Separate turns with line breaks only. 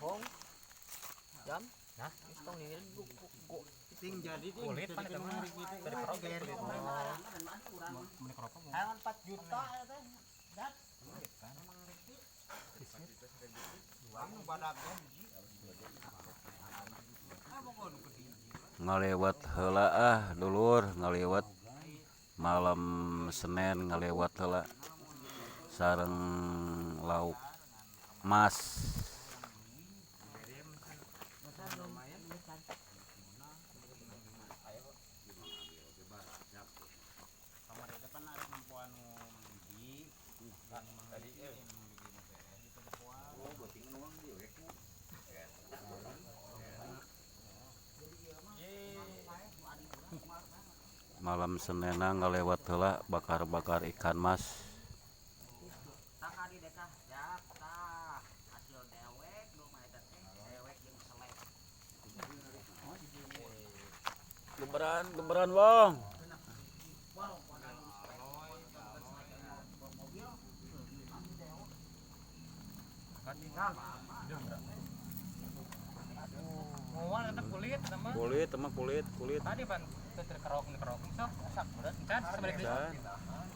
Bohong. Jam.
Hah?
Geus tong ini
Ting jadi ting.
Kulit pan eta mah. Dari kerok kulit. Mun kerokok mah.
Hayang 4 juta ya teh. Dat.
Ngalewat heula ah dulur, ngalewat malam Senin, ngalewat heula sareng lauk mas. Malam Senena ngalewat heula bakar-bakar ikan mas.
Tah di dekah jak tah hasil dewek nu mah eta teh dewek jeung selek.
Geberan geberan wong.
Moal eta kulit eta mah.
Kulit teman, kulit kulit.
Tadi pan teu kerok kerok sok sak berat encan sabalik deui.
Encan.